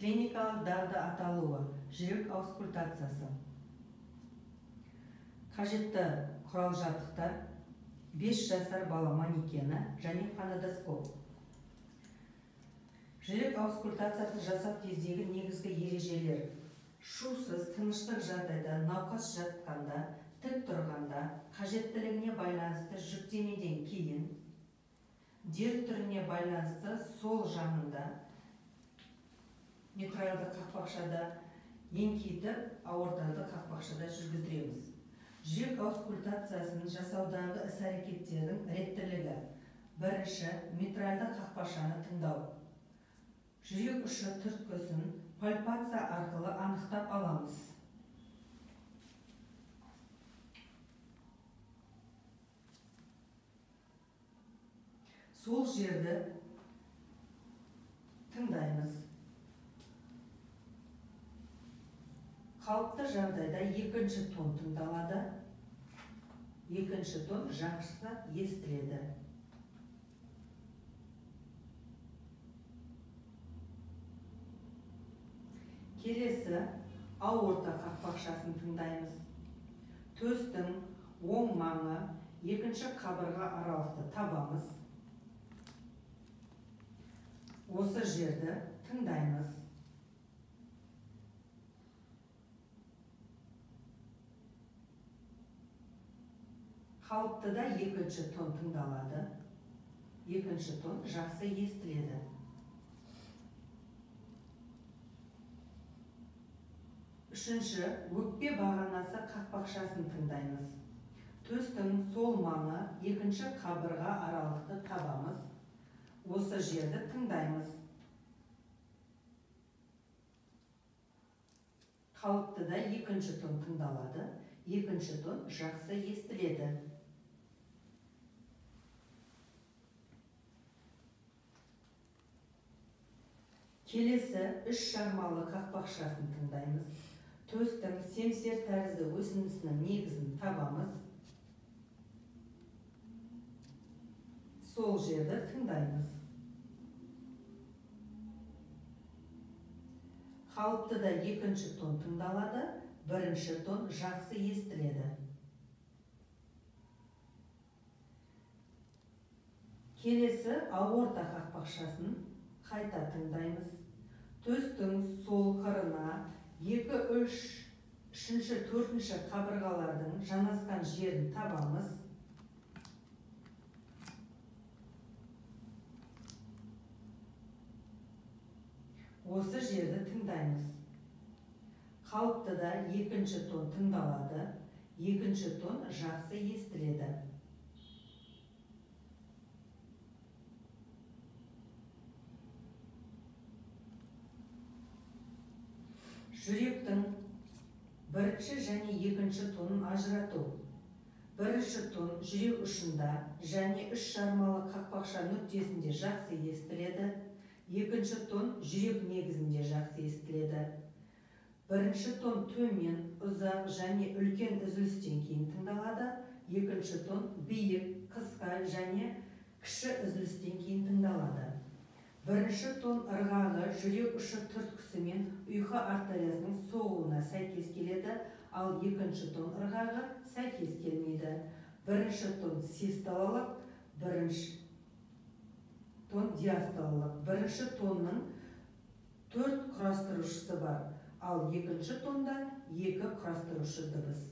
Клиникалық дағды аталуы, жүрек аускультациясы. Қажетті құрал-жабдықтар: 5 жасар бала манекені және фонодоскоп. Жүрек аускультациясын жасау кездегі негізгі ережелер: шусыз, тыныштық жағдайда, науқас жатқанда, тік тұрғанда, қажеттілігіне байланысты жүктемеден кейін, дерт түріне байланысты сол жағында митралды қақпақшада еңкейтіп, аорталды қақпақшада жүргіздіреміз. Жүрек аускультациясын жасаудағы іс-әрекеттердің реттілігі. Бірінші, митралды қақпақшаны тыңдау. Жүрек ұшы түрткісін пальпация арқылы анықтап аламыз. Сол жерді тыңдаймыз. Қалыпты жағдайда екінші тон тыңдалады. Екінші тон жақсы естіледі. Келесі аорта қақпақшасын тыңдаймыз. Төстің оң маңы екінші қабырға аралықты табамыз. Осы жерді тыңдаймыз. Қалыптыда екінші тон тыңдалады. Екінші тон жақсы естіледі. Үшінші, өкпе бағанасы қақпақшасын тыңдаймыз. Төстің сол маңы екінші қабырға аралықты табамыз. Осы жерді тыңдаймыз. Қалыптыда екінші тон тыңдалады. Екінші тон жақсы естіледі. Келесі үш жармалы қақпақшасын тыңдаймыз. Төстің семсер тәрізді өсіндісінің негізін табамыз. Сол жерді тыңдаймыз. Қалыптыда екінші тон тыңдалады, бірінші тон жақсы естіледі. Келесі аорта қақпақшасын қайта тыңдаймыз. Төстің сол қырына 2, 3, 3-ші, 4-ші қабырғалардың жанасқан жерін табамыз. Осы жерді тыңдаймыз. Қалыптыда екінші тон тыңдалады, екінші тон жақсы естіледі. Жүректің бірінші және екінші тонын ажырату. Бірінші тон жүрек ұшында және үш жармалы қақпақша нүктесінде жақсы естіледі. Екінші тон жүрек негізінде жақсы естіледі. Бірінші тон төмен, ұзақ және үлкен үзілістен кейін тыңдалады. Екінші тон биік, қысқа және кіші үзілістен кейін тыңдалады. Бірінші тон ырғағы жүрек ұшы түрткісімен ұйқы артериясының соғуына сәйкес келеді, ал екінші тон ырғағы сәйкес келмейді. Бірінші тон систолалық, бірінші тон диастолалық. Бірінші тонның 4 құрастырушысы бар, ал екінші тонда 2 құрастырушы дыбыс.